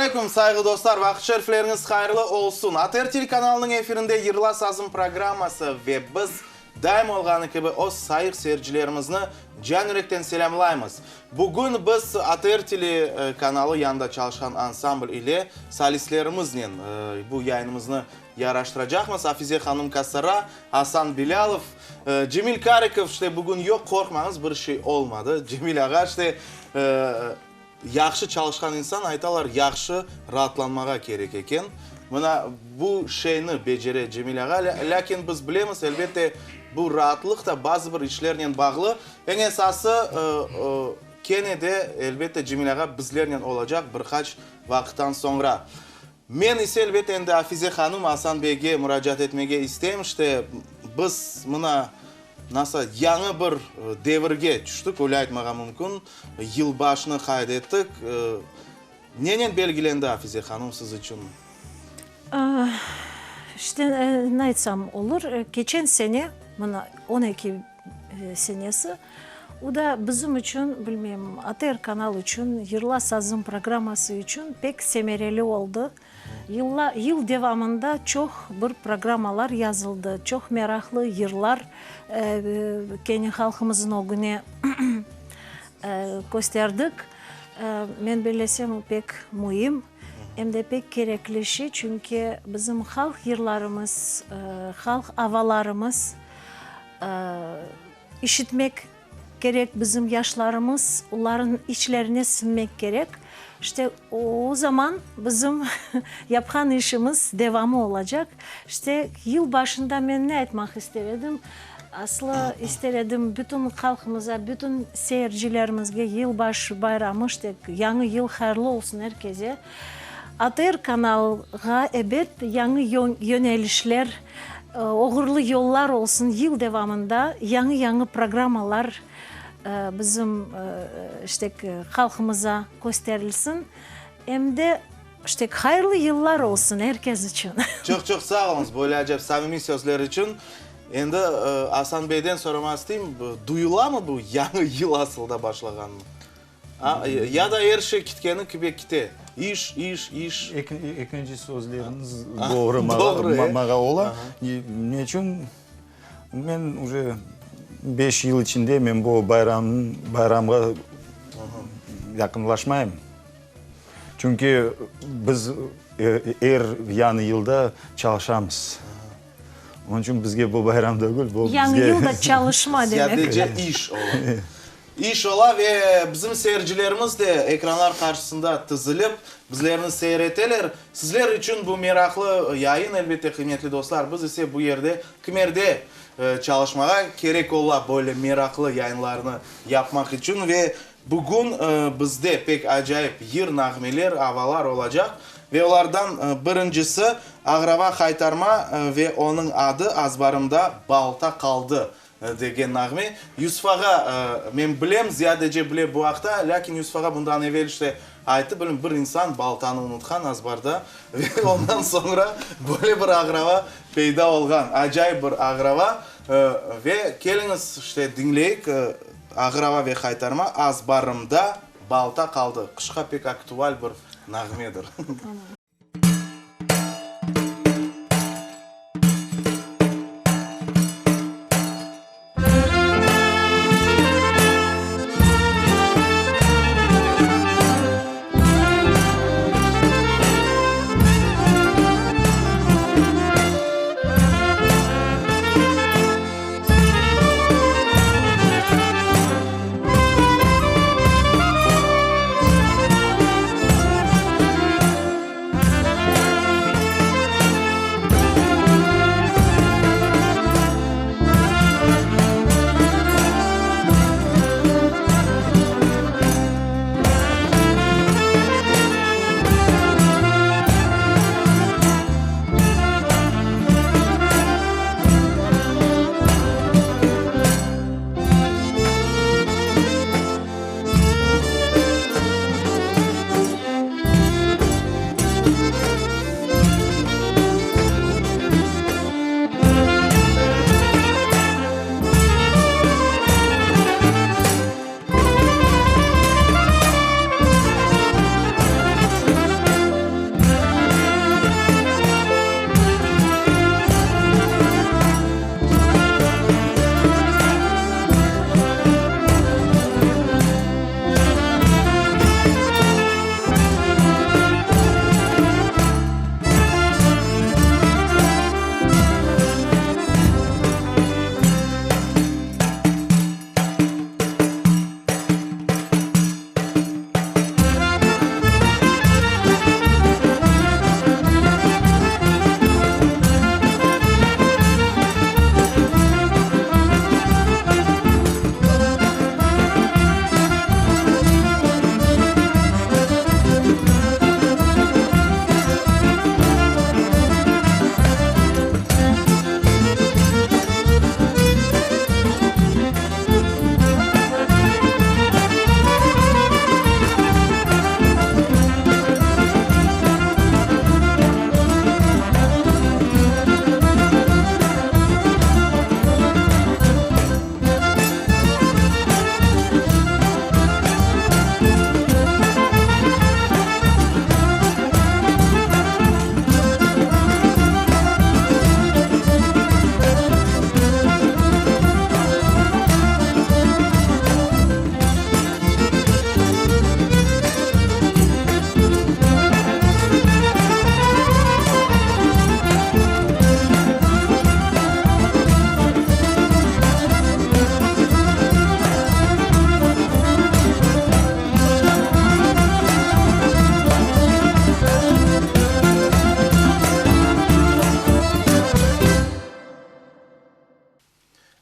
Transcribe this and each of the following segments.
aleyküm, sayğılı dostlar, vaqıt şerifleriñiz hayırlı olsun! ATR telekanalınıñ efirinde Yırla sazım programması ve biz, daim olğanı kibi, öz sayıq seyircilerimizni can-yürekten selâmlaymız. Bugün biz ATR telekanalı yanında çalışqan ansambl ile solistlerimiznen bu yayınımıznı yaraştıracaqmız. Afize hanım Kasara, Asan Bilâlov, Cemil Karikov, işte, bugün yoq, qorqmañız, bir şey olmadı. Cemil ağa, işte, Yahşı çalışqan insan, aytalar, yahşı raatlanmağa kerek eken. Mına bu şeyni becere Cemil ağa. Lâkin biz bilemiz, elbette, bu raatlıq da bazı bir işlernen bağlı. Eñ esası, kene de, elbette, Cemil ağa bizlernen olacaq bir qaç vaqıttan soñra. Men ise, elbette, endi Afize hanım, Asan beyge muracaat etmege isteyim. İşte, biz mına nasıl yañı bir devirge tüştik, öyle aytmağa mümkün. Yılbaşını qayd ettik. Nenen belgilendi, Afize hanım, siz içün? İşte, ne aytsam olur, keçen sene, mına 12 senesi, o da bizim içün, bilmeyim, ATR kanal içün, Yırla sazım programması içün pek semereli oldı. Yılla, yıl devamında çoq bir programmalar yazıldı, çoq meraqlı yırlar kene halqımızın ögüne kösterdik. Men bellesem, o pek müim, em de pek kerekli şey, çünki bizim halq yırlarımız, halq avalarımız işitmek kerek, bizim yaşlarımız, olarnıñ içlerine siñmek kerek. İşte, o zaman bizim yapqan işimiz devamı olacaq. İşte, yıl başında men ne aytmaq ister edim? Aslı ister edim bütün halqımıza, bütün seyircilerimizge yılbaşı bayramı, işte, Yañı yıl hayırlı olsun er keze. ATR kanalğa, ebet, yañı yönelişler, oğurlı yollar olsun, yıl devamında yañı-yañı programmalar bizim, işte, halqımıza kösterilsin. Em de, işte, hayırlı yıllar olsun er kes içün. Çoq-çoq sağ oluñız böyle acayip samimiy sözler içün. Endi Asan beyden soramaq isteyim, duyulamı bu yañı yıl asılda başlağanı? Ya da er şey kitkeni kibi kite, iş, iş, iş. Ekinci sözleriñiz doğru maña ola. Ne içün? Men uje beş yıl içinde men bu bayramğa yaqınlaşmayım. Çünki biz er yañı yılda çalışamız. Onıñ içün bizge bu bayram degil, bu bizge. Yañı yılda çalışma demek. Ziyadece iş ola. İş ola ve bizim seyircilerimiz de ekranlar qarşısında tizilip, bizlerni seyir eteler. Sizler içün bu meraqlı yayın, elbette, qıymetli dostlar. Biz ise bu yerde, kimerde çalışmağa kerek ola böyle meraqlı yayınlarnı yapmaq içün. Ve bugün bizde pek acayip yır, nağmeler, avalar olacaq. Ve olardan birincisi, Ağrava haytarma ve onıñ adı Azbarımda balta qaldı Degen nağme. Yusuf ağa, men bilem, ziyadece bile bu aqta, lâkin Yusuf ağa bundan evel işte ayttı, bilmem, bir insan baltanı unutqan azbarda ve ondan soñra böyle bir ağrava peyda olğan, acayip bir ağrava. Ve keliñiz, işte, diñleyik, Ağrava ve haytarma, Azbarımda balta qaldı. Qışqa pek aktual bir nağmedir.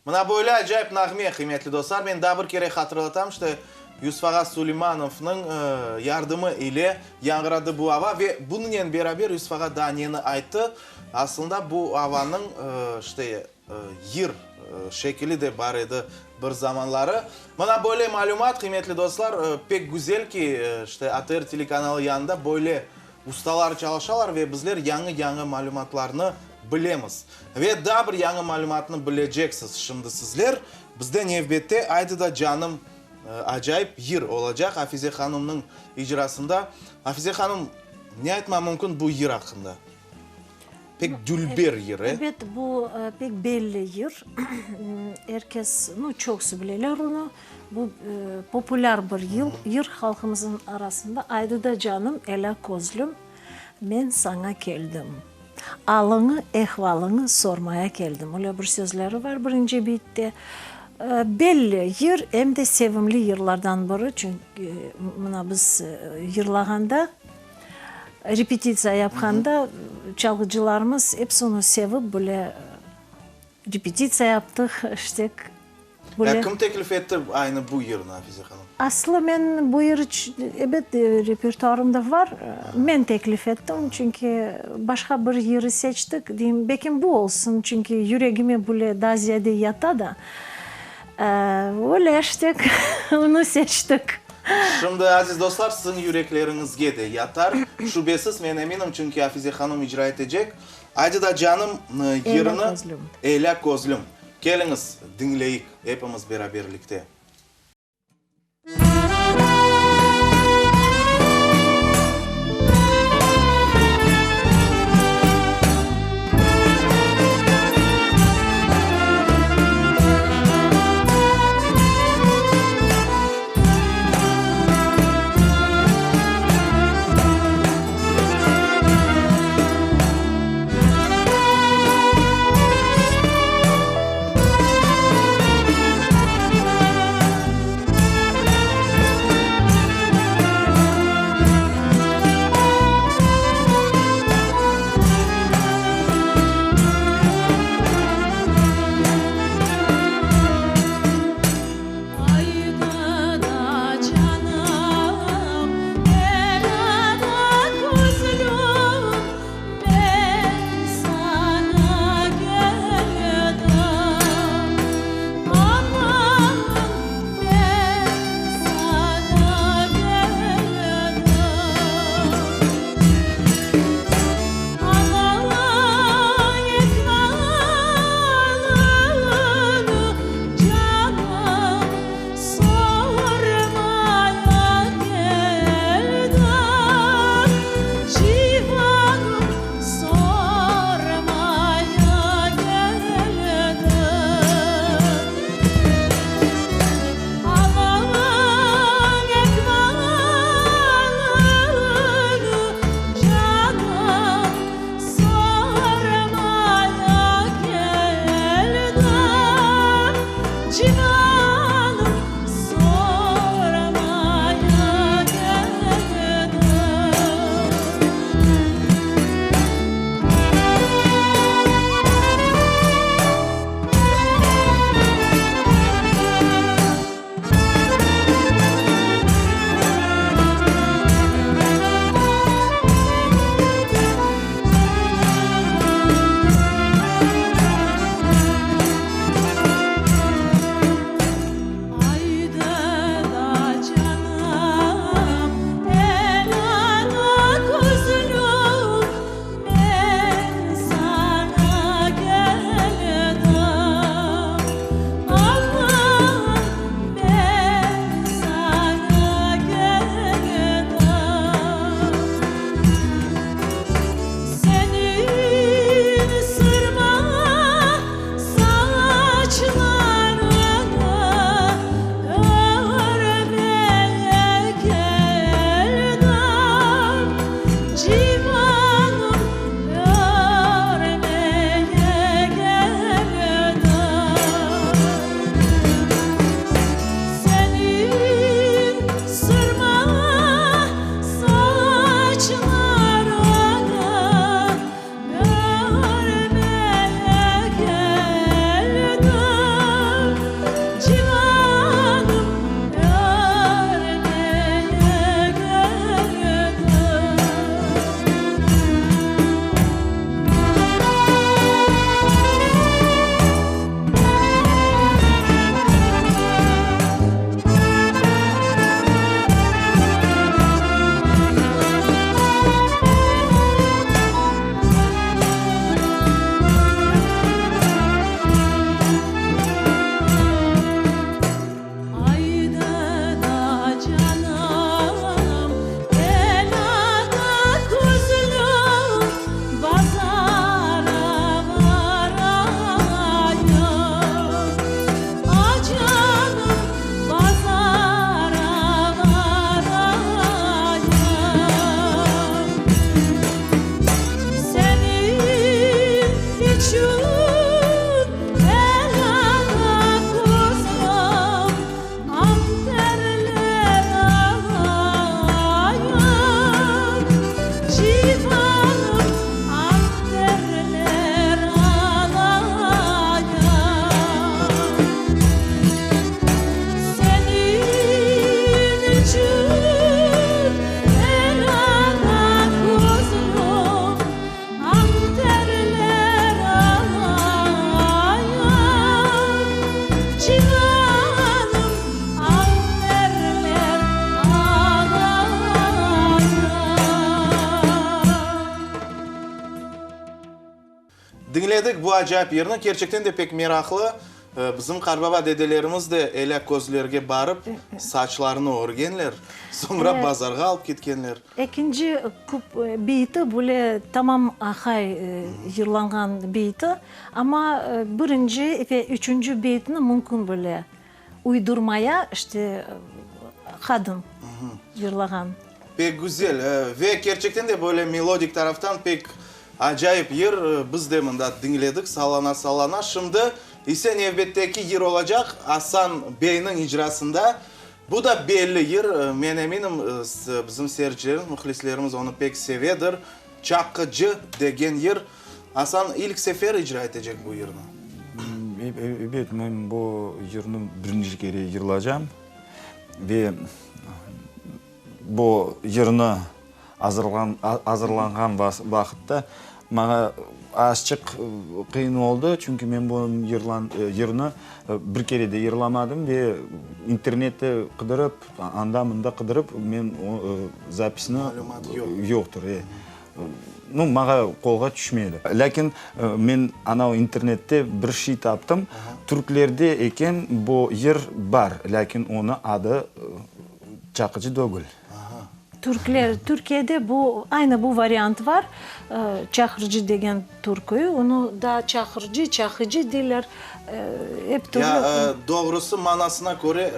Mına böyle acayip nağme, qıymetli dostlar. Men daa bir kere hatırlatam, işte, Yusuf ağa Suleymanovnıñ yardımı ile yañğıradı bu ava ve bunınen beraber Yusuf ağa daa neni ayttı, aslında bu avanıñ, işte, yır şekili de bar edi bir zamanları. Mına böyle malümat, qıymetli dostlar, pek güzel ki, işte, ATR telekanalı yanında böyle ustalar çalışalar ve bizler yañı-yañı malümatlarnı bilemiz. Ve daa bir yañı malümatnı bileceksiz şimdi sizler. Bizde nevbette Aydı da canım acayip yır olacaq Afize hanımnıñ icrasında. Afize hanım, ne aytma mümkün bu yır aqqında? Pek dülber yır, e? Ebet, bu pek belli yır. Er kes, nu, çoqusı bileler onı. Bu populâr bir yır halqımıznıñ arasında. Aydı da canım, elâ közlüm, men saña keldim. Alıñı, ehvalıñı sormaya keldim. Öyle bir sözleri var birinci beytte. Belli yır, em de sevimli yırlardan biri, çünki mına biz yırlağanda, repetitsiya yapqanda çalğıcılarımız episi onı sevip böyle repetitsiya yaptıq, işte. Ya kim teklif etti aynı bu yırnı, Afize hanım? Aslı men bu yır, ebet, repertuarımda var. Men teklif ettim, çünki başqa bir yırı seçtik. Deyim, belkim bu olsun, çünki yüregime böyle daa ziyade yata da. Öyle işte, onı seçtik. Şimdi, aziz dostlar, siziñ yürekleriñizge de yatar, şübesiz, men eminim, çünki Afize hanım icra etecek. Aydı da canım yırını Elâ közlüm. Keliñiz, diñleyik epimiz beraberlikte. Diñledik bu acayip yırnı, kerçekten de pek meraqlı. Bizim qarbaba dedelerimiz de elâ közlerge barıp, saçlarını örgenler, soñra bazarğa alıp ketkenler. Ekinci beyiti böyle tamam ahay yırlanğan beyiti, amma birinci ve üçünci beyitni mümkün böyle uydurmaya, işte, qadın yırlağan. Pek güzel ve kerçekten de böyle melodik taraftan pek acayip yır. Biz de mında diñledik sallana-sallana. Şimdi ise nevbetteki yır olacaq Asan beyniñ icrasında. Bu da belli yır, men eminim, bizim seyircilerimiz, mühlislerimiz onı pek sevedir. Çaqıcı degen yır. Asan ilk sefer icra etecek bu yırnı. Ebet, men bu yırnı birinci kere yırlacam ve bu yırnı azırlanğan vaqıtta maña azçıq qıyın oldı, çünki men bu yırnı bir kere de yırlamadım ve internette qıdırıp, anda-mında qıdırıp, men zapisni yoqtır. Nu, maña qolğa tüşmedi. Lâkin men anau internette bir şey taptım, türklerde eken bu yır bar, lâkin onı adı Çaqıcı dögül. Türkler, Türkiyede bu, aynı bu variant var, Çaqırcı degen türkü, onı da Çaqırcı, Çaqıcı deyler, ep türlü. Ya, doğrusı, manasına köre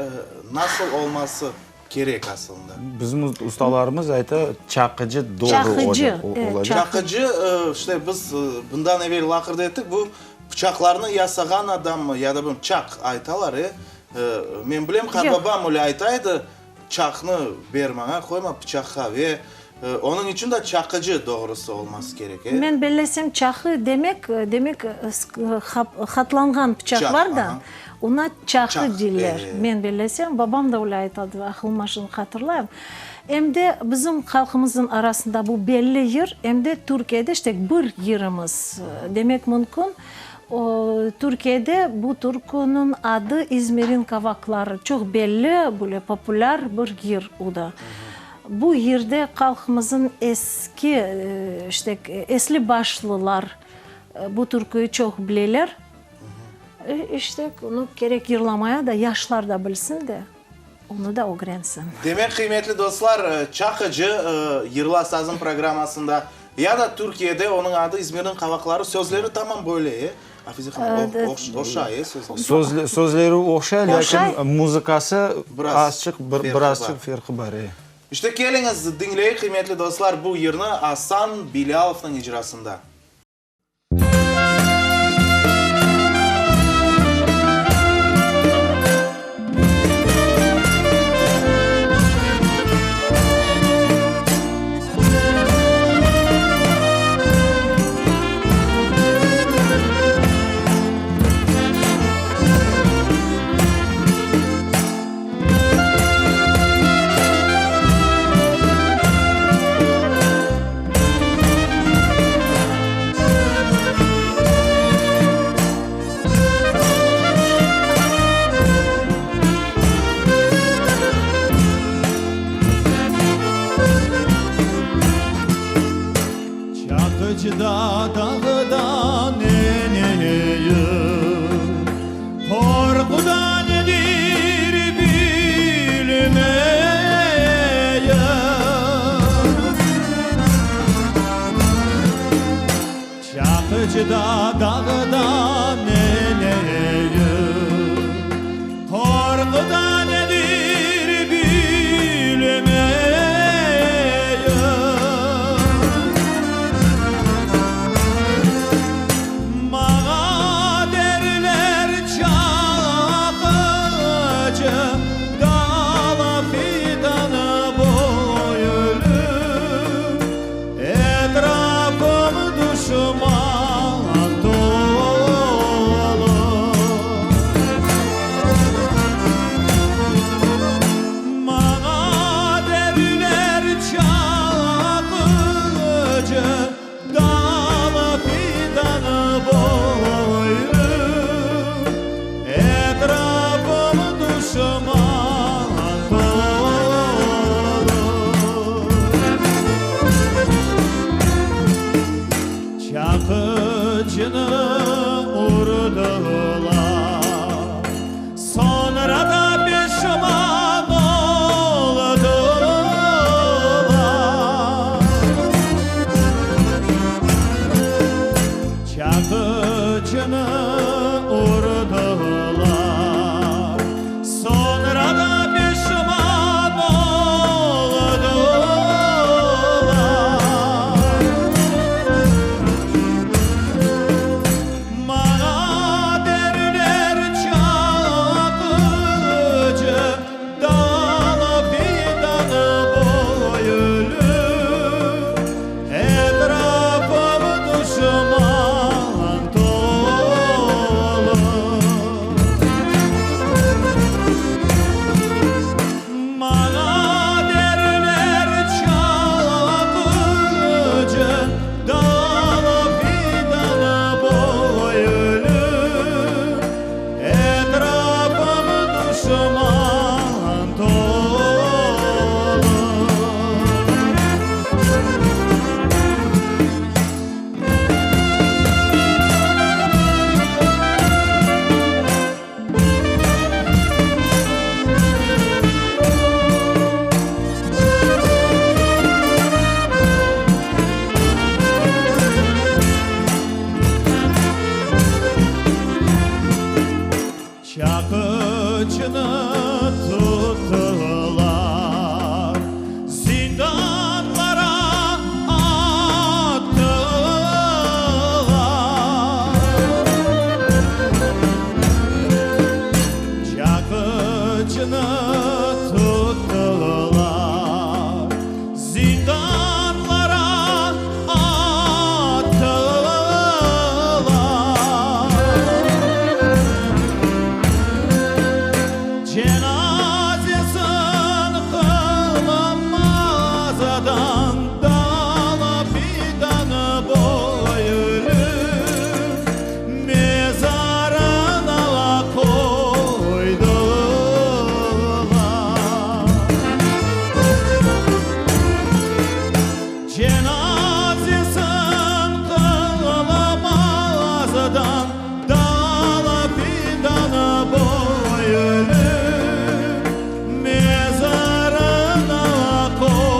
nasıl olması kerek aslında? Bizim ustalarımız ayta, Çaqıcı doğru olacaq. Çaqıcı, işte biz bundan evel laqırdı ettik, bu pıçaqlarnı yasağan adammı, ya da çaq aytalar, e? Men bilem, qartbabam öyle ayta edi, Çaqnı ber maña, qoyma pıçaqqa ve onıñ içün de çaqıcı doğrusı olması kerek, e? Men bellesem, çaqı demek, demek, hatlanğan pıçaq bar da, ona çaqı deyler. Men bellesem, babam da öyle aytadı, aqılıma şimdi hatırlayım. Em de bizim halqımıznıñ arasında bu belli yır, em de Türkiyede işte bir yırımız demek mümkün. Türkiyede bu türküniñ adı İzmir'in kavakları, çoq belli, böyle populâr bir yır o da. Bu yırda halqımızın eski, işte, esli başlılar bu türküyü çoq bileler. İşte, onı kerek yırlamaya da, yaşlar da bilsin de. Onı da ögrensin. Demek, qıymetli dostlar, Çaqıcı yırla sazım programmasında ya da Türkiyede onıñ adı İzmirniñ qavaqları, sözleri tamam böyle, e, Afize hanım, oşay, e, sözleri? Sözleri oşay, lâkin muzıkası azçıq, birazçıq ferqı bar, e. İşte, keliñiz, diñleyik, qıymetli dostlar, bu yırnı Asan Bilâlovnıñ icrasında. Çaqıcıda dağdan eneyim, Qorquda nedir bilmeyim. Çaqıcıda dağdan eneyim, Qorquda nedir bilmeyim. Maña derler çaqıcı, Dala fidan boylu, Etrafım duşman tolu. Maña derler çaqıcı, Dala fidan boylu, Etrafım duşman tolu. Çaqıcı. Çaqıcını urdılar, Soñra da peşman oldılar. Çaqıcını urdılar, Soñra da peşman oldılar. Maña derler çaqıcı, Dal fidan boylu, Etrafım duşman tolu. Maña derler çaqıcı, Dal fidan boylu, Etrafım duşman tolu. Çaqıcını tuttılar, zindanlara attılar. Çaqıcını tuttılar, zindanlara attılar. Cenazesin qılınmazdan dal fidan boylu mezarına qoydılar. Cenazesin qılınmazdan dal fidan boylu mezarına qoydılar.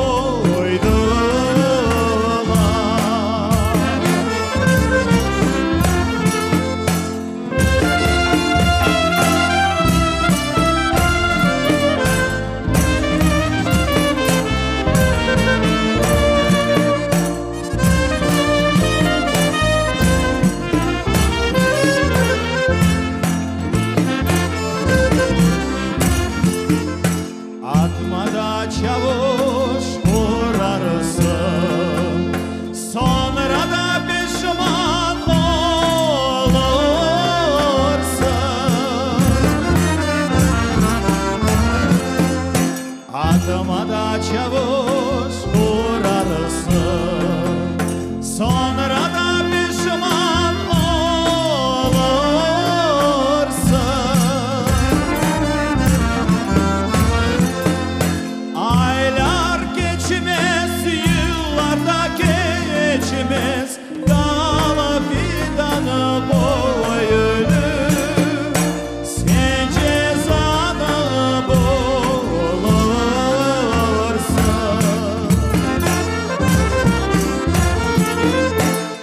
Atma da çavuş urarsıñ, Soñra da peşman olursıñ. Atma da çavuş urarsıñ, Soñra da peşman olursıñ. Aylar keçmez, yıllar da keçmez, Dal fidan boylu, Sen cezanı bulursıñ.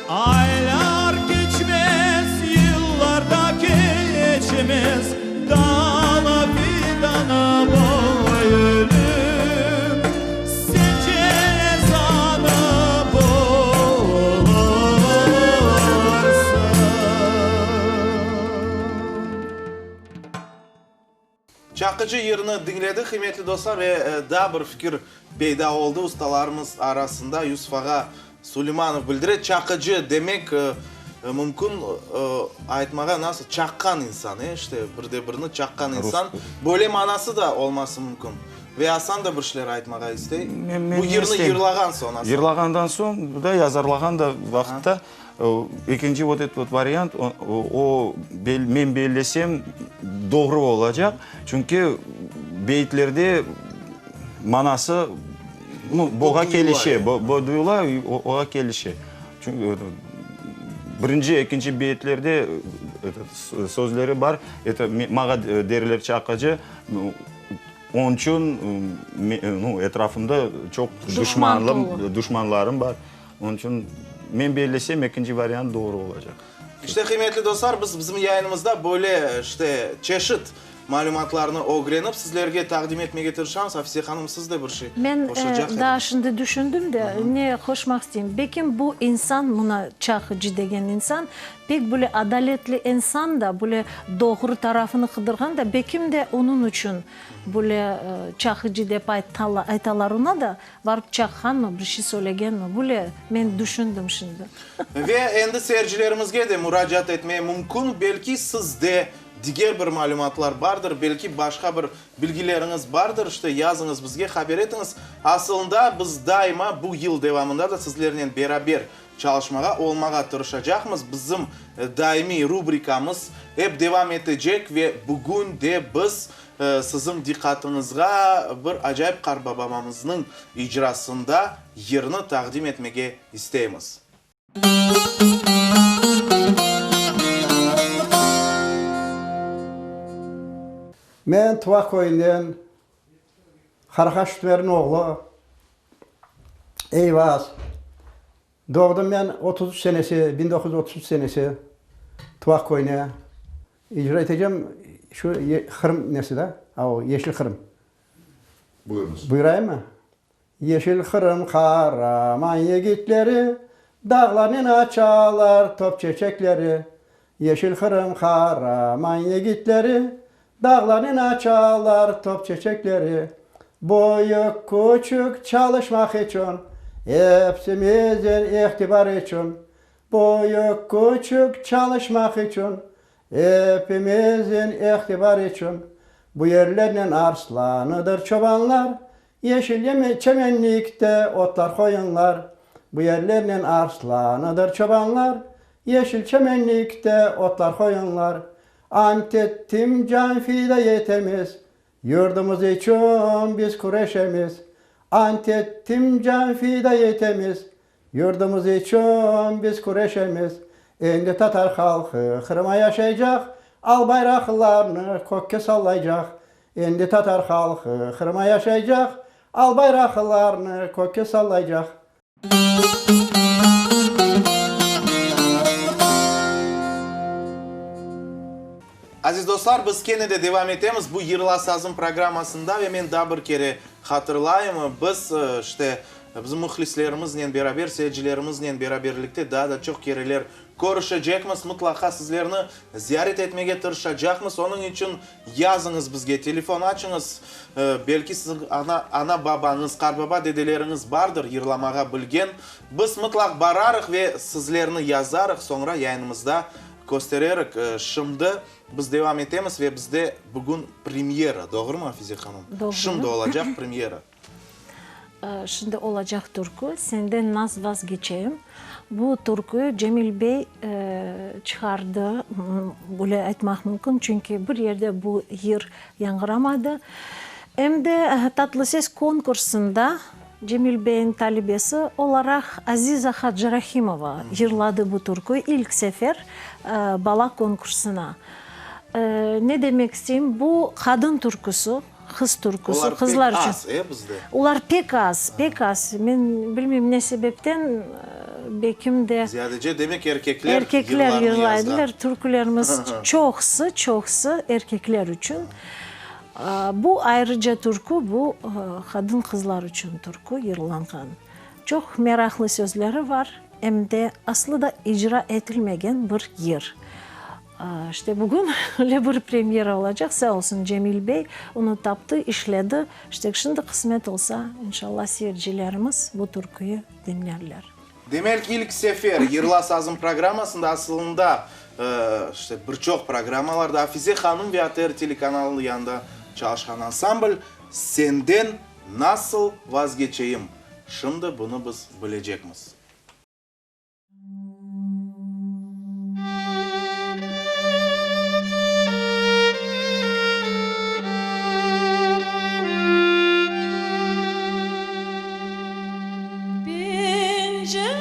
Aylar keçmez, yıllar da keçmez, Dal fidan boylu, Sen cezanı bulursıñ. Çaqıcı yırnı diñledik, qıymetli dostlar, ve daa bir fikir peyda oldı ustalarımız arasında, Yusuf ağa Suleymanov bildire, çaqıcı demek mümkün aytmağa nasıl, çaqqan insan, e, işte, bir de birini çaqqan insan, böyle manası da olması mümkün. Ve Asan da bir şeyler aytmağa istey. Bu yırnı yırlağan soñ, Asan. Yırlağandan soñ, da yazarlağan da vaqıtta, ekinci vot etot vot variant, o, men bellesem, doğru olacaq, çünki beyitlerde manası, nu, buğa kelişe, bu duyula, oğa kelişe. Birinci, ekinci beyetlerde sözleri bar, eto, maña derler çaqıcı, onıñ içün, nu, etrafımda çoq duşmanlım, duşmanlarım bar, onıñ içün men bellesem, ekinci variant doğru olacaq. İşte, qıymetli dostlar, biz bizim yayınımızda böyle, işte, çeşit Malümatlarnı ögrenip, sizlerge taqdim etmege tırışamız. Afize hanım, siz de bir şey Men qoşacaq daa ediñiz. şimdi düşündim de, ne qoşmaq isteyim. Bekim bu insan, mına Çaqıcı degen insan, pek böyle adaletli insan da, böyle doğru tarafını qıdırğan da, bekim de onıñ içün böyle Çaqıcı dep aytalar ona da, barıp çaqqanmı, bir şey söylegenmi, böyle men düşündim şimdi. Ve endi seyircilerimizge de muracaat etmeye mümkün, belki siz de Diger bir malümatlar bardır, belki başqa bir bilgileriñiz bardır, işte yazıñız bizge, haber etiñiz. Asılında biz daima bu yıl devamında da sizlernen beraber çalışmağa, olmağa tırışacaqmız. Bizim daimiy rubrikamız ep devam etecek ve bugün de biz siziñ diqqatıñızğa bir acayip qartbabamamıznıñ icrasında yırnı taqdim etmege isteymiz. Men Tuvaq köyünden Qaraqaş Ümerniñ oğlu Eyvaz. Doğdım men 33 senesi, 1933 senesi Tuvaq köyüne. İcra etecem şu Qırım nesi da, a o Yeşil Qırım. Buyurıñız. Buyurayımmı? Yeşil Qırım qaraman yigitleri, Dağlarnen açalar top çeçekleri. Yeşil Qırım qaraman yigitleri, Dağlarnen açalar top çeçekleri. Büyük, küçük çalışmaq içün, Epsimizin ihtibar içün. Büyük, küçük çalışmaq içün, Epimizin ihtibar içün. Bu yerlernen arslanıdır çobanlar, Yeşil çemenlikte otlar qoyunlar, Bu yerlernen arslanıdır çobanlar, Yeşil çemenlikte otlar qoyunlar. Ant ettim can fida etemiz, Yurdumız içün biz küreşemiz. Ant ettim can fida etemiz, Yurdumız içün biz küreşemiz. Endi tatar halqı Qırıma yaşaycaq, Al bayraqlarnı kökke sallaycaq. Endi tatar halqı Qırıma yaşaycaq, Al bayraqlarnı kökke sallaycaq. Aziz dostlar, biz kene de devam etemiz bu Yırla sazım programmasında ve men daa bir kere hatırlayım, biz, işte, bizim mühlislerimiznen beraber, seyircilerimiznen beraberlikte daa da çoq kereler körüşecekmiz, mıtlaqa sizlerni ziyaret etmege tırışacaqmız, onıñ içün Yazıñız bizge, telefon açıñız, belki siziñ ana, ana-babañız, qartbaba-dedeleriñiz bardır yırlamağa bilgen. Biz mıtlaq bararıq ve sizlerni yazarıq, soñra yayınımızda köstererik. Şimdi biz devam etemiz ve bizde bugün premyera, doğrumı, Afize hanım? Doğru. Şimdi olacaq premyera. Şimdi olacaq türkü, Senden nas vazgeçeyim. Bu türkü Cemil bey çıqardı, böyle aytmaq mümkün, çünki bir yerde bu yır yañğıramadı. Em de Tatlı ses konkursında Cemil beyniñ talebesi olaraq Aziza Hacırahimova yırladı bu türkü ilk sefer bala konkursına. Ne demek isteyim, bu qadın türküsi. Qız türküsi, Olar qızlar pek içün. az, e, bizde? Olar pek az, pek az. Men bilmeyim ne sebepten, bekim de. Ziyadece, demek, erkekler Erkekler yırlarını yazğan. yırlaydılar. Türkülerimiz çoqusı, çoqusı erkekler içün. Bu ayrıca türkü, bu qadın-qızlar içün türkü yırlanğan. Çoq meraqlı sözleri var, em de aslı da icra etilmegen bir yır. İşte bugün öyle bir premyera olacaq, sağ olsun Cemil bey, onı taptı, işledi. İşte şimdi qısmet olsa, inşallah seyircilerimiz bu türküyü diñlerler. Demek, ilk sefer Yırla sazım programmasında, asılında, işte bir çoq programmalarda Afize hanım ve ATR telekanalı yanında çalışqan ansambl Senden nasıl vazgeçeyim? Şimdi bunı biz bilecekmiz. Pencereden.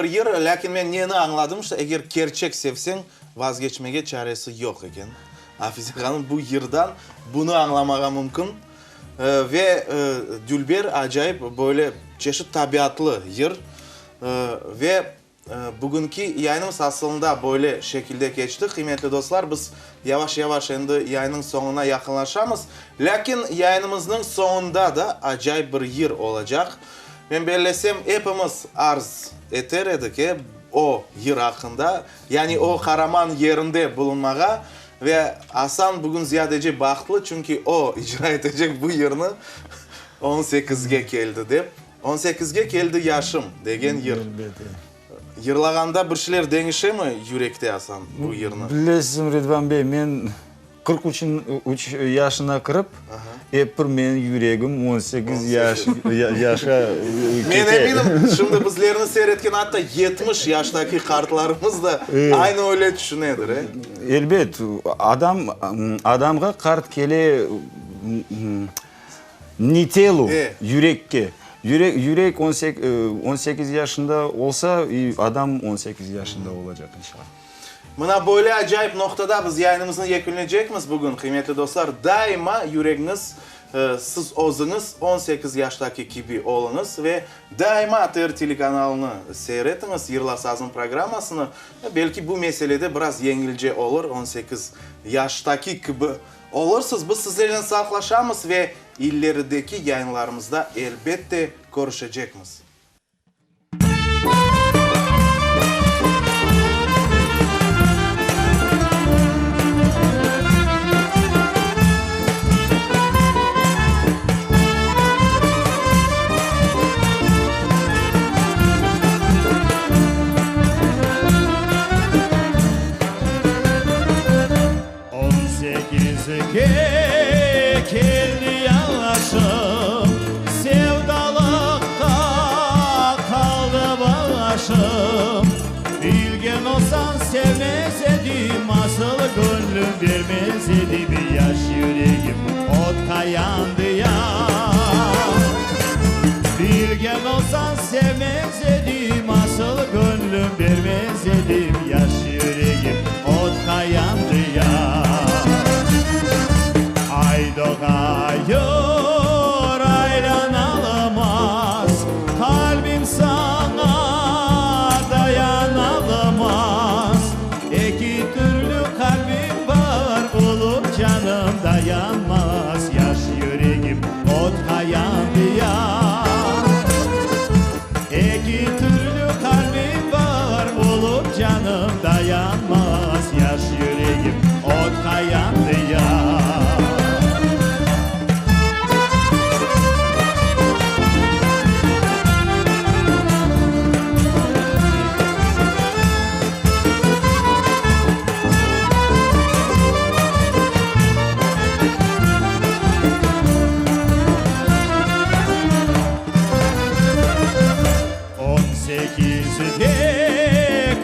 bir yır, lâkin men neni añladım, işte, eger kerçek sevseñ, vazgeçmege çaresi yoq eken. Afize hanım, bu yırdan bunı añlamağa mümkün. Ve dülber, acayip, böyle çeşit tabiatlı yır. Ve Bugünki yayınımız asılında böyle şekilde keçti. Qıymetli dostlar, biz yavaş-yavaş endi yayınıñ soñuna yaqınlaşamız. Lâkin yayınımıznıñ soñunda da acayip bir yır olacaq. Men bellesem, epimiz arz eter edik, e, o yır aqqında, yani o qaraman yerinde bulunmağa. Ve Asan bugün ziyadece bahtlı, çünki o icra etecek bu yırnı on sekizge keldi dep. On sekizge keldi yaşım, degen yır. Elbette. Yırlağanda bir şeyler deñişemi yürekte, Asan, bu yırnı? Bilesiñ, Ridvan bey, men 43 üç yaşına kirip, ep bir menim yüregim 18 yaş yaşa Men kete. eminim, şimdi bizlerni seyretken atta 70 yaştaki qartlarımız da aynı öyle tüşünedir, e? Elbet, adam, adamğa qart kele, Ne telu, yürekke. Yürek, yürek 18 yaşında olsa, adam 18 yaşında olacaq, inşallah. Mına böyle acayip noqtada biz yayınımıznı yekünleycekmiz bugün, qıymetli dostlar. Daima yüregiñiz, siz özüñiz 18 yaştaki kibi oluñız ve daima ATR telekanalını seyir etiñiz, Yırla sazım programmasını. Belki bu meselede biraz yengilce olur, 18 yaştaki kibi Olursız, biz sizlernen sağlıqlaşamız ve ilerideki yayınlarımızda elbette körüşecekmiz. On sekizge keldi yaşım, Sevdalıqta qaldı başım. Bilgen olsam sevmez edim, Asıl göñlüm bermez edim. Yaş yüregim otqa yandı ya. Bilgen olsam sevmez edim, Asıl göñlüm bermez edim. Yaş yüregim otqa yandı ya. Ay doğayır, aylanalmaz, Qalbim saña dayanalmaz. Eki türlü qalbim bar, olup canım dayanmaz. Yaş yüregim otqa yandı ya. Eki türlü qalbim bar, olup canım dayanmaz. Yaş yüregim otqa yandı ya. On sekizde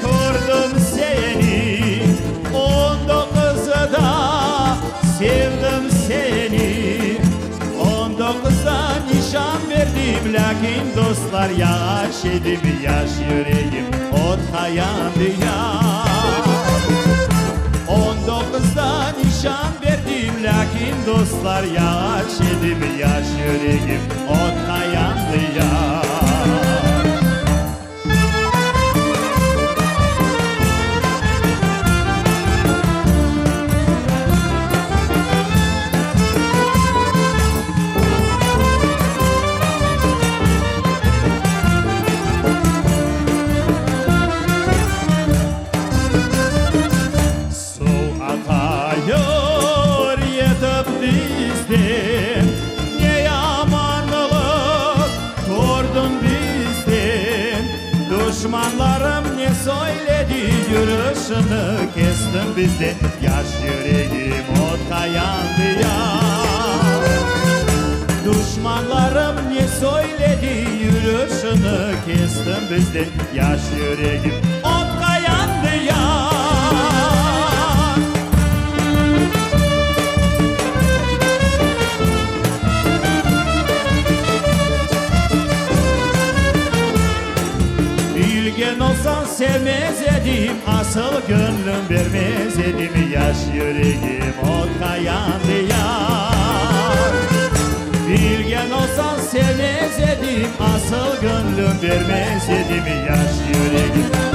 kördim seni, on doquzda sevdim seni. On doquzda nişan berdim, lâkin dostlar yaş edim, yaş yüregim otqa yandı ya. On doquzda nişan berdim, lâkin dostlar yaş edim, yaş yüregim otqa yandı ya. Suv aqayır yetip dizden, Ne yamanlıq kördim bizden. Duşmanlarım ne söyledi, Yürüşini kestim bizden. Yaş yüregim otqa yandı ya. Duşmanlarım ne söyledi, Yürüşini kestim bizden. Yaş yüregim otqa yandı ya. Bilgen olsañ. Sevmez edim, asıl göñlüm bermez edim, Yaş yüregim otqa yandı, yar. Bilgen olsam sevmez edim, asıl göñlüm bermez edim, Yaş yüregim.